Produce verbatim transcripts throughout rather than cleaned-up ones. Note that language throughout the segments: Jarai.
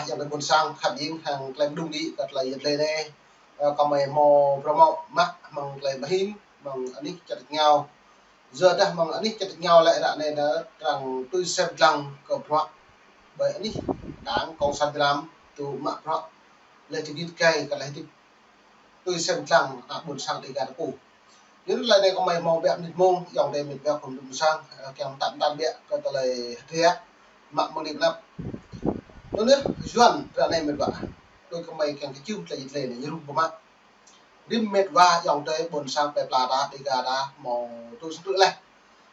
Yang tơi ƀôn sang khăp jing hăng tơlơi mơđung đĭ kơ tơlơi yơh tơlơi anai. Ơ, kơmơi hmâo prơmô mă mơ̆ng tơlơi ƀing hing, mơ̆ng anih čăt ngao. Yua dah mơ̆ng anih čăt ngao lĕ ră anai dah arăng tui sem lăng kơ bruă. Ƀơi anih Đảng Cộng sản Việt Nam tŭ mă bruă. Lĕ tơgit gai kơ lĕ tui sem lăng ană ƀôn sang Dega ta pô. Yua anŭn tơlơi anai kơmơi hmâo biă mơnit mông, ayŏng adơi met wa khul ƀôn sang, ơ, kiăng tăm tăm biă kơ tơlơi hơdră mă mơ̆ng anai pơ anăp. Anŭn yơh, Yuan ră anai met wa. Tui kơmơi kiăng kơčưm tơlơi yơh tơlơi anai, ñu rŭng pơmă. Rĭm met wa ayŏng adơi ƀôn sang plơi pla ta, Dega ta, hmâo tŭ sơkrư̆ laih.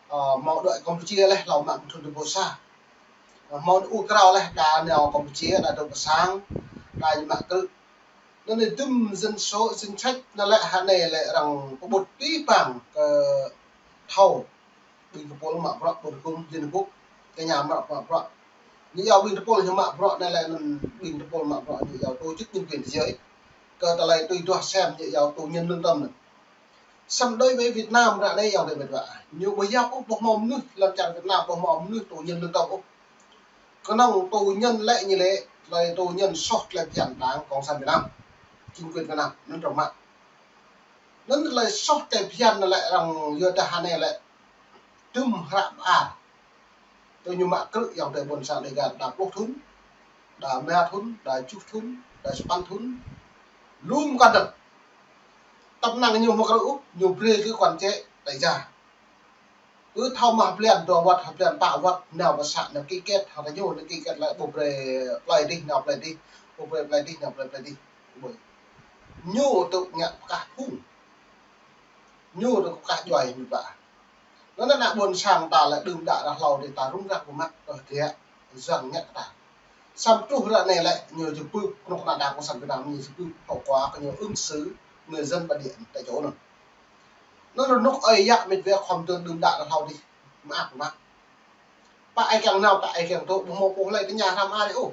Ơ, hmâo đuaĭ Campuchia laih, hlâo mă mơ̆ng thun dua ƀôh sa. Ơ, hmâo ur krao laih, đa nao Campuchia, đa dŏ pơ sang, đa ñu mă krư̆. Anŭn anai tơm dân số, danh sách anŭn lĕ hă anai lĕ arăng pơƀut pĭ păng kơ thâo ƀing tơpul mă bruă ƀôn kum Liên Hợp Quốc, kơ ñu mă bruă, mă bruă. Ñu iâu ƀing tơpul ñu mă bruă anŭn lĕ anŭn ƀing tơpul mă bruă ñu iâu tổ chức nhân quyền thế giới. Kơ tơlơi tui duah sem ñu iâu tù nhân lương tâm anŭn. Samơ̆ đối với Việt Nam ră anai ayŏng adơi met wa. Ñu ƀu yap ôh ƀu hmâo mơnuih lăm čar Việt Nam ƀu hmâo mơnuih tù nhân lương tâm ôh. Kơnơ̆ng tù nhân lĕ ñu lĕ, tơlơi tù nhân soh tơlơi phiăn Đảng Cộng sản Việt Nam, chính quyền Việt Nam, anŭn arăng mă. Anŭn tơlơi soh tơlơi phiăn anŭn lĕ arăng yua dah hă anai lĕ tơm hră ƀar. Tui ñu mă krư̆ ayŏng adơi ƀôn sang Dega đa pluh thun, đa rơma thun, đa tơjuh thun, đa sapăn thun. Lŏm kăn dơ̆ng. Tơpă năng ñu hmâo krư̆ ôh, ñu brơi kơ quản chế tại gia. Ư thâo mă blan dua wơ̆t, blan pă wơ̆t, nao pơ să, nao ký kết, hăng ta ñu nao ký kết lĕ ƀu brơi plơi dih, nao plơi dih, ƀu brơi plơi dih, nao plơi, plơi dih. Ƀu. Ñu tŭ ngă pơkah phung. Ñu tŭ pơkah djuai ñu ƀă. Anŭn ană ƀôn sang ta lĕ đưm đă ră hlâo dih ta rŭng răng pơmă kơ hơdră, Yuan ngă kơ ta. Samơ̆ truh ră anai lĕ ñu či pơ̆p, kơnuk kơna Đảng Cộng sản Việt Nam ñu či pơ̆p hậu quả kơ ñu ứng xử người dân bản địa tại chỗ anŭn. Anŭn rơnŭk ơi yă met wa khŏm tơl đưm đă ră hlâo dih. Mă ăt mă. Pă ai kiăng nao, pă ai kiăng dŏ, ƀu hmâo pô hlơi tơña hrăm a dih ôh.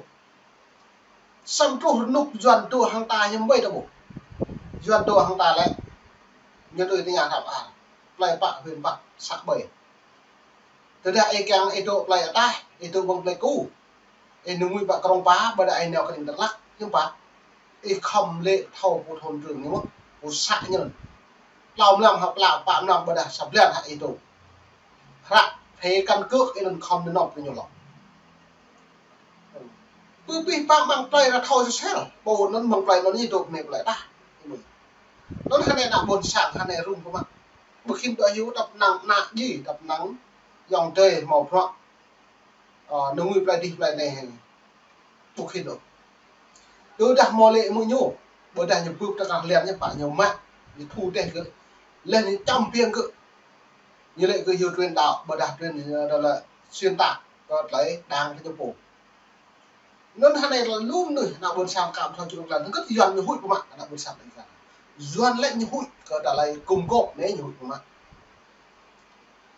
Samơ̆ truh rơnŭk Yuan dŏ hăng ta hiư̆m ƀai ta ƀuh. Yuan dŏ hăng ta lĕ ñu tui tơña hrăm a. Plơi pă, huyện pă, să ƀai. Tơdah ih kiăng ih dŏ plơi ataih, ih dŏ ƀơi plơi ku. Ih nao ngui pơ Krông Pa, ƀôdah ih nao kơ ning Dak Lak, hiư̆m pă. Ih khŏm lĕ thâo pô thôn trưởng ñu mơ̆n, pô să ñu. Tlâo mlam hă, pla, pă mlam ƀôdah sa blan hă ih dŏ. Hră phê căn cước ih anŭn khŏm nao nộp kơ ñu lŏ. Pơ pih păng mơ̆ng plơi ră thâo sel, pô anŭn mơ̆ng plơi anŭn ñu dŏ mơ̆ng plơi ta. Anŭn hă anai ană ƀôn sang hă anai rŭng pơmă. Ƀu khĭn dŏ hyu tơpă năng ană dih, tơpă năng ayŏng adơi hmâo bruă. Ơ, nao ngui plơi dih plơi anai hă. Ƀu khĭn ôh. Tơdah hmâo lĕ mơ̆ng ñu, ƀôdah ñu pơ̆p tơkah lian ñu pă ñu mă, ñu thu teh kơ. Lĕ ñu čăm piêng kơ. Ñu lĕ kơ hyu truyền đạo, ƀôdah truyền, ơ, đó là xuyên tạc kơ tơlơi Đảng kơ ñu pô. Anŭn hă anai lĕ lŏm anai, ană ƀôn sang kăm thâo čuh lăng, tơngkơ̆t Yuan ñu huĭ pơmă, ană ƀôn sang Dega. Yuan lĕ ñu huĭ kơ tơlơi gum gôp anai ñu huĭ pơmă.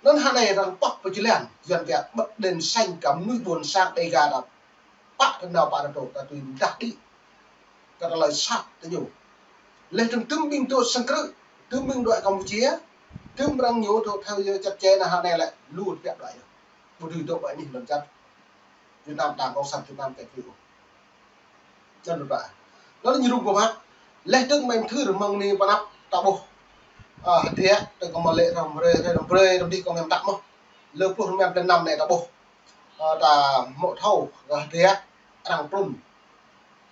Anŭn hă anai arăng pŏk pơjơlan, Yuan pia bật đèn xanh kơ mơnuih ƀôn sang Dega ta. Pă tơ nao pă tơ dŏ, ta tui mơdah đĭ. Kơ tơlơi sat tơ ñu. Lĕ tơm tơm ƀing dŏ sang krư̆, tơm ƀing dŏ Campuchia, tơm arăng ñu dŏ theo dõi chặt chẽ anŭn hă anai lĕ lu pia dŏ yơh. Ƀu dưi dŏ ƀơi anih lŏn čar Việt Nam, Đảng Cộng sản Việt Nam kĕ kri ôh. Anŭn ƀă. Anŭn ñu rŭng pơmă. Lĕ tơ̆ng mơ̆ng thưr mơ̆ng anai pơ anăp ta ƀuh. Ơ, hơdră, tơ̆ng kơ mơ̆ lĕ răm brơi, răm brơi, răm dih kơ mơ̆ ta mơ̆. Lơ pluh mơ̆ blan năm anai ta ƀuh. Ơ, ta hmâo thâo, ơ, hơdră, arăng trŭn.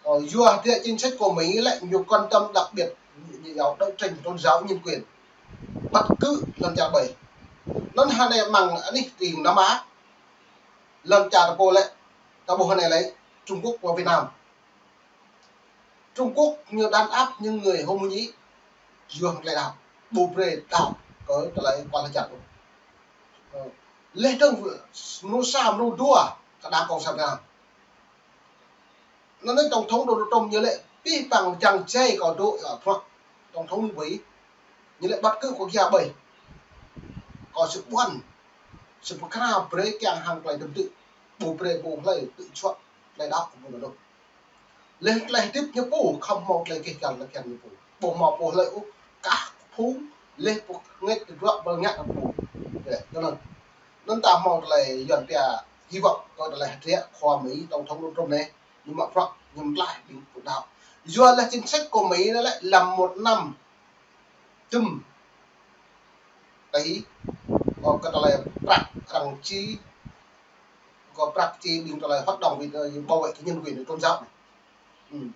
Ơ, yua hơdră chính sách kơ Mỹ lĕ ñu quan tâm đặc biệt, ñu, ñu đấu tranh tôn giáo nhân quyền. Bất cứ lŏn čar ƀai. Anŭn hă anai mơ̆ng anih tring Nam Á. Lŏn čar pô lĕ, ta ƀuh hă anai lĕ, Trung Quốc và Việt Nam. Trung Quốc ñu đàn áp những người Hmông Mông Nhĩ, yua hăng tơlơi đăo, ƀu brơi đăo kơ tơlơi kual hơjăn. Ơ, lĕ dơ̆ng mrô sa mrô dua kơ Đảng Cộng sản Việt Nam. Anŭn anai Tổng thống Donald Trump ñu lĕ pih păng čang jai kơ dŏ, ơ, bruă Tổng thống Mỹ. Ñu lĕ bất cứ quốc gia ƀai. Kơ sự ƀuăn, sự pơkra brơi kiăng hăng tơlơi tơm tư̆. Ƀu brơi pô hlơi tư̆ čuă tơlơi đăo kơ pô anŭn. Lĕ tơlơi hơdip ñu pô, khŏm hmâo tơlơi keh găl lĕ kiăng ñu pô. Ƀu hmâo pô hlơi ôh, kah phung, lĕ pô ngĕt tơdruă bơl ngă pô. Lĕ, anŭn. Anŭn ta hmâo tơlơi Yuan pia hy vọng kơ tơlơi hơdră khua Mỹ Tổng thống Donald Trump anai, ñu mă bruă. Ñu mơ̆ tlaih ƀing pơpŭ đaŏ. Yua lĕ chính sách kơ Mi anai lĕ lăm một năm tơm tỉ, kơ tơlơi prăk arăng či, kơ prăk či ƀing tơlơi hoạt động vì, ờ, bảo vệ cái nhân quyền tôn giáo anai.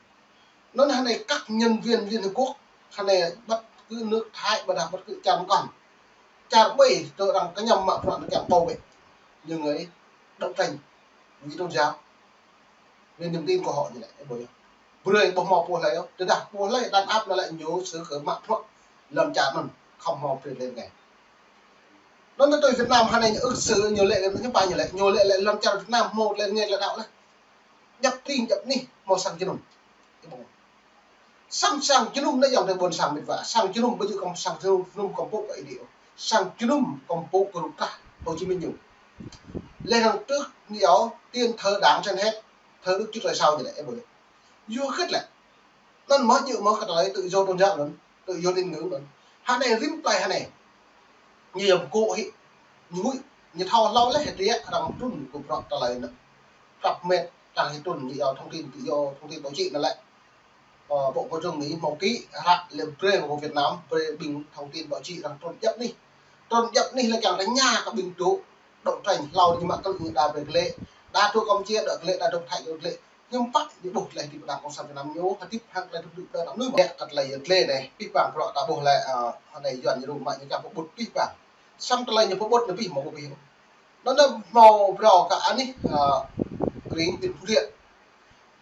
Anŭn hơnai các nhân viên Liên Hợp Quốc, hơnai bất cứ nước Thái, ƀôdah bất cứ čar mơkŏn, čar ƀai tơ arăng kơñăm mă bruă anŭn kiăng bảo vệ những người đấu tranh vì tôn giáo, vì niềm tin của họ ñu lĕ, ơ, ƀu yơh. Brơi ƀu hmâo pô hlơi ôh, tơdah pô hlơi đàn áp anŭn lĕ ñu sư̆ kơ mă bruă lăm čar anŭn, khŏm hmâo brơi lĕ ngai. Anŭn tui Việt Nam hơnai ñu ứng xử ñu lĕ, ñu pă ñu lĕ, ñu lĕ lĕ lăm čar Việt Nam hmâo lĕ ngai lĕ đaŏ lĕ. Djăp tring djăp anih hmâo sang jơnum. Samơ̆ sang jơnum anai yơh tơ ƀôn sang mĕt wa, sang jơnum ƀu djơ̆ kơ sang jơnum, jơnum kơmpŭ kơ Ơi Adai ôh. Sang jơnum kơmpŭ kơ rup trah Hồ Chí Minh ñu. Lĕ hăng tơ̆ ñu yơh, tiền thờ Đảng trên hết, thờ Đức Chúa Trời sau ñu lĕ, ơ, ƀu yơh. Yua hơget lĕ? Anŭn mơ̆ djơ̆ mơ̆ kơ tơlơi tự do tôn giáo anŭn, tự do tín ngưỡng anŭn. Hơnai rĭm plơi hơnai. Ñu yơh pơkŏ hĭ, ñu huĭ, ñu thâo hlâo lĕ hơdră arăng trŭn kơ bruă tơlơi anŭn. Prăp met tăng hĭ trŭn ñu yơh thông tin tự do, thông tin báo chí anŭn lĕ. Ơ, Bộ Ngoại giao Mi hmâo ký hră lĕ brơi kơ Việt Nam, brơi ƀing thông tin báo chí arăng trŭn djăp anih. Trŭn djăp anih lĕ kiăng tơña kơ ƀing tŭ đấu tranh hlâo ñu mă kơ ñu đa brơi kơ lĕ. Đa tŭ Campuchia đa kơ lĕ, đa tŭ Thái đa kơ lĕ. Ñu pă ñu ƀuh tơlơi hơdip Đảng Cộng sản Việt Nam ñu, hơdip hăng tơlơi hơdip đa đa nui mă kơ tơlơi yơh tơlơi anai. Pih pang bruă ta ƀuh lĕ, ơ, hơnai Yuan ñu rŭ mă ñu kiăng pơƀut pih pang. Samơ̆ tơlơi ñu pơƀut anai pih mơ̆ ƀu pih. Anŭn anai hmâo phrâo kơ anih, ơ, kring tin phu điện.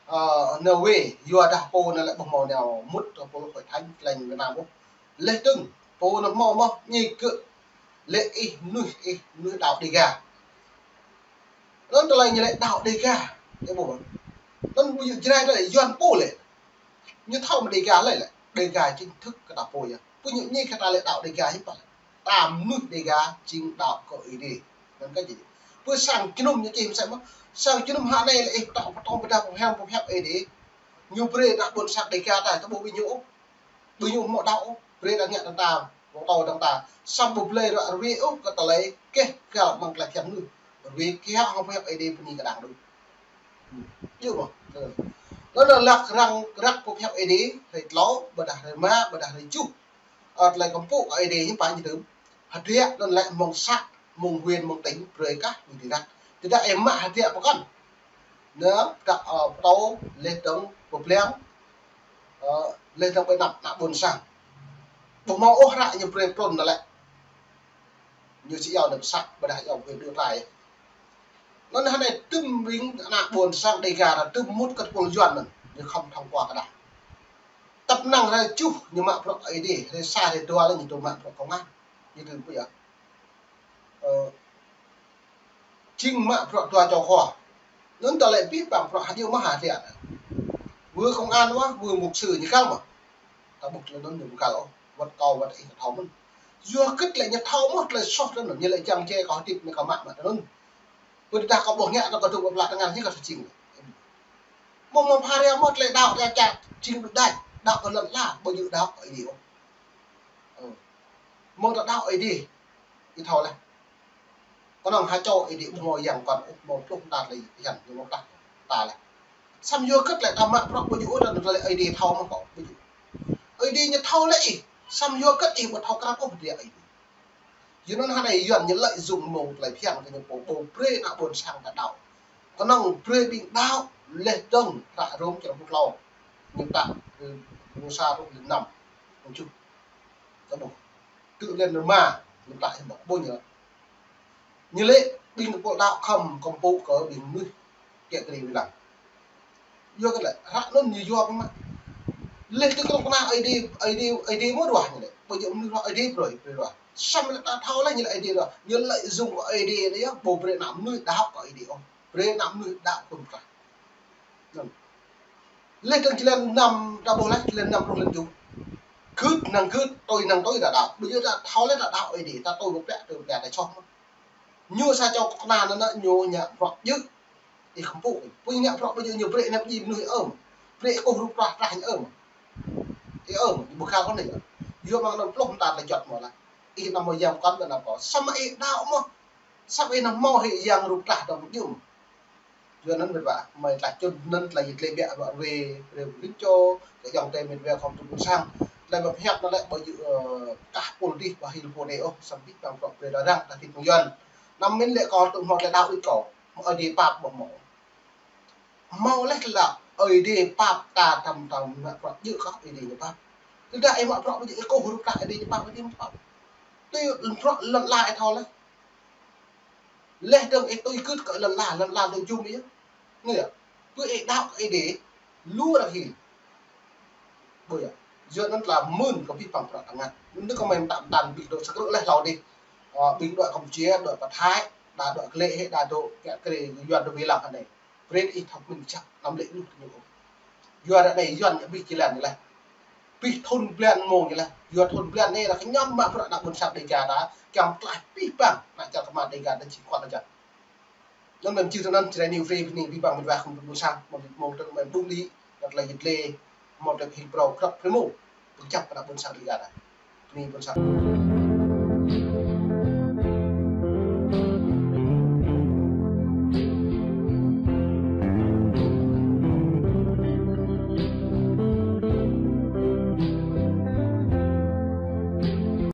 Ơ, nao wai, yua dah pô anŭn lĕ ƀu hmâo nao mŭt kơ pô lŏk hội thánh tơlơi Việt Nam ôh. Lĕ tơ̆ng, pô anŭn hmâo mơ̆, ñu kơ lĕ ih mơnuih, ih mơnuih đaŏ Đêga. Anŭn tơlơi ñu lĕ đaŏ Đêga, ơ ƀu. Anŭn ƀu djơ̆ Jrai tơlơi Yuan pô lĕ. Ñu thâo mơ̆ Đêga lĕ lĕ. Đêga chính thức kơ ta pô yơh. Pô ñu ñu kơ ta lĕ đaŏ Đêga hiư̆m pă. Ta mơnuih Đêga jing đaŏ kơ Ơi Adai. Anŭn kơ jing. Pô sang jơnum ñu čih mơsĕ mơ̆. Sang jơnum hơnai lĕ ih pơtŏng pơtŏng pơdah pơhiam pơhiăp Ơi Adai. Ñu brơi ta ƀôn sang Đêga ta, ta ƀu ƀing ñu ôh. Ƀing ñu hmâo đaŏ ôh. Brơi ta ngă dơ̆ng ta, ƀu tâo dơ̆ng ta. Samơ̆ ƀu blơi ră ruai ôh kơ tơlơi keh găl mơ̆ng tơlơi phiăn mơnuih. Ruai kiăng hăng pơhiăp Ơi Adai bơni kơđang đôč. Yơh mơ̆. Ơ. Anŭn lăk arăng răk pơhiăp Ơi Adai, hrơi tlâo, ƀôdah hrơi rơma, ƀôdah hrơi tơjuh. Ơ, tơlơi kơmpŭ kơ Ơi Adai hiư̆m pă ñu tơm. Hơdră anŭn lĕ mơ̆ng xã, mơ̆ng huyện, mơ̆ng tỉnh, brơi kah ñu dĭ răk. Tơdah ih mă hơdră pơkŏn. Anŭn, ta, ơ, pơtô, leh dơ̆ng pơblang, ơ, leh dơ̆ng ƀơi anăp ană ƀôn sang. Ƀu hmâo ôh hră ñu brơi trŭn anŭn lĕ. Ñu či iâu anŭn pơsăk, ƀôdah iâu huyện Đô Trai. Anŭn hơnai tơm ƀing ană ƀôn sang Đêga ta tơm mŭt kơ tơpul Yuan anŭn, ñu khŏm thông qua kơ đah. Tơpă năng hrơi tơjuh ñu mă bruă Ơi Adai, hrơi sa hrơi dua lĕ ñu tŭ mă bruă công an. Ñu tŭ pơ yơh. Ơ, jing mă bruă dua čô khua. Anŭn tơlơi pih pang bruă hơdră mơ̆ hơdră. Wơ công an wă, wơ mục sư ñu găl mơ̆. Ta ƀuh tơlơi anŭn ñu găl ôh, wơ̆t kâo wơ̆t ih ta thâo mơ̆n. Yua hơget lĕ ñu thâo mơ̆ tơlơi soh tơlơi anŭn, ñu lĕ čang čê kâo hơdip anai kâo mă mă tơlơi anŭn. Pơ tơdah kâo ƀuh ngă kâo dŏ pơblah tơngan ñu kâo sa jing. Mơ̆ng mơ̆ng phara mơ̆ tơlơi đaŏ ta čang jing đuaĭ đač, đaŏ kơ lŏn ala, ƀu djơ̆ đaŏ kơ Ơi Adai ôh. Ơ. Mơ̆ng ta đaŏ Ơi Adai, ih thâo laih. Kơnơ̆ng ha čô Ơi Adai ƀu hmâo yang kŏn ôh, hmâo pluh mơta tơlơi hiam ñu mơ̆ tah ta laih. Samơ̆ yua hơget lĕ ta mă bruă ƀu djơ̆ ôh, tơlơi Ơi Adai thâo mơ̆ kâo, ƀu djơ̆. Ơi Adai ñu thâo lĕ ih, samơ̆ yua hơget ih ƀu thâo krăn ôh hơdră Ơi Adai. Yua anŭn hơnai Yuan ñu lợi dụng mơ̆ng tơlơi phiăn kơ ñu pô ƀu brơi ană ƀôn sang ta đaŏ. Kơnơ̆ng brơi ƀing đaŏ leh dơ̆ng hră Rôm črăn pluh klâo. Ñu ta, ơ, mơ̆ng sa truh lĕ năm, mơ̆ng tơjuh. Ta ƀuh. Tơ lĕ rơma, ñu ta hiư̆m pă ƀu ñu. Ñu lĕ ƀing tơpul đaŏ khŏm kơmpŭ kơ ƀing mơnuih kiăng kơ rĭm lăng. Yua kơ lĕ, hră anŭn ñu yua pơmă. Leh tơ kơnơ̆ng kơna Ơi Adai, Ơi Adai, Ơi Adai mơ̆ ruah ñu lĕ. Ƀu djơ̆ mơnuih ruah Ơi Adai brơi, brơi ruah. Samơ̆ lĕ ta thâo lĕ ñu lĕ Ơi Adai ruah. Ñu lợi dụng kơ Ơi Adai anai yơh, ƀu brơi ană mơnuih đaŏ kơ Ơi Adai ôh. Brơi ană mơnuih đaŏ kơ rup trah. Anŭn. Leh dơ̆ng jơlan năm, ta ƀuh leh jơlan năm truh lăn tơjuh. Gưt năng gưt, tui năng tui ta đaŏ. Ƀu djơ̆ ta thâo lĕ ta đaŏ Ơi Adai, ta tui pơplĕ, tui pơplĕ ta čoh mơ̆n. Ñu sa čô kơna anŭn ñu ngă bruă djơ̆. Ih kơmpŭ, pô ngă bruă ƀu djơ̆ ñu brơi anăp djai mơnuih ơm. Brơi kơkuh rup trah trah ñu ơm. Ih ơm, ih ƀu găl kơ anai. Yua mơ̆ng anŭn pluh mơta tơlơi juăt mơ̆ lah. Ih anăm mơ̆ yang kŏn ƀơi anăp kâo. Samơ̆ ih đaŏ mơ̆. Samơ̆ ih anăm hmâo hĭ yang rup trah dơ̆ng djơ̆ mơ̆. Yua anŭn mĕt wa, mơi tlaih čun anŭn tlaih yit lĕ biă wa rê, rê rĭm čô, kơ ayŏng adơi mĕt wa khŏm tŭ ƀuôn sang. Tlaih mă pơhiăp anŭn lĕ ƀu djơ̆, ơ, kah pôl dih ƀu hil pô anai ôh, samơ̆ pih păng prŏ brơi ră răng, ta thĭt mơ̆ng Yuan. Anăm mĭn lĕ kâo tŭ hmâo tlaih đaŏ đôč kâo, mă Ơi Adai pap ƀu hmâo. Hmâo lĕ tơlơi Ơi Adai pap ta tăm tăm mă prŏ djơ̆ kơ Ơi Adai ñu pap. Tơdah ih mă prŏ ƀu djơ̆ ih kơkuh hrup tah Ơi Adai ñu pap, Ơi Adai ñu pap. Tui lŏn prŏ lŏn ala ih thâo lĕ. Leh dơ̆ng ih tui gưt kơ lŏn ala, lŏn ala dơ̆ng jum ih. Anai yơh. Pơ ih đaŏ kơ Ơi Adai, lu arăng hil. Ƀu yơh. Yua anŭn tơlơi mơ̆n kơ pih păng prŏ tơngan. Anŭn kơ mơi mơtam mơtam ƀing dŏ sơkrư̆ leh hlâo dih. Ơ, ƀing dŏ Kampuchia, dŏ pơ Thái, đa dŏ klĕ hĭ, đa dŏ kiă kriê Yuan dŏ wai lăng hơnai. Brơi ih thâo mĭn čăk, anăm lĕ lu tơñu. Yua ră anai Yuan ñu ƀuh jơlan ñu leh. Ƀuh thun blan mông ñu leh. Yua thun blan anai ră kơ ñăm mă prŏ ană ƀuôn sang Dêga ta, kiăng tlaih pih păng, ană čar kơmă Dêga ta či kual aja. Anŭn mơ̆n čih tui anŭn, Jrai News Free, bơni pih păng mĕt wa khŏm tŭ ƀuôn sang, mơ̆ng mông tơ̆ng mơ̆n ƀung đĭ, ră tlaih yit lĕ, mơ̆ng tơ̆ng hil prŏ krăp primo, pơčăp kơ ană ƀuôn sang Dêga ta. Bơni ƀuôn sang.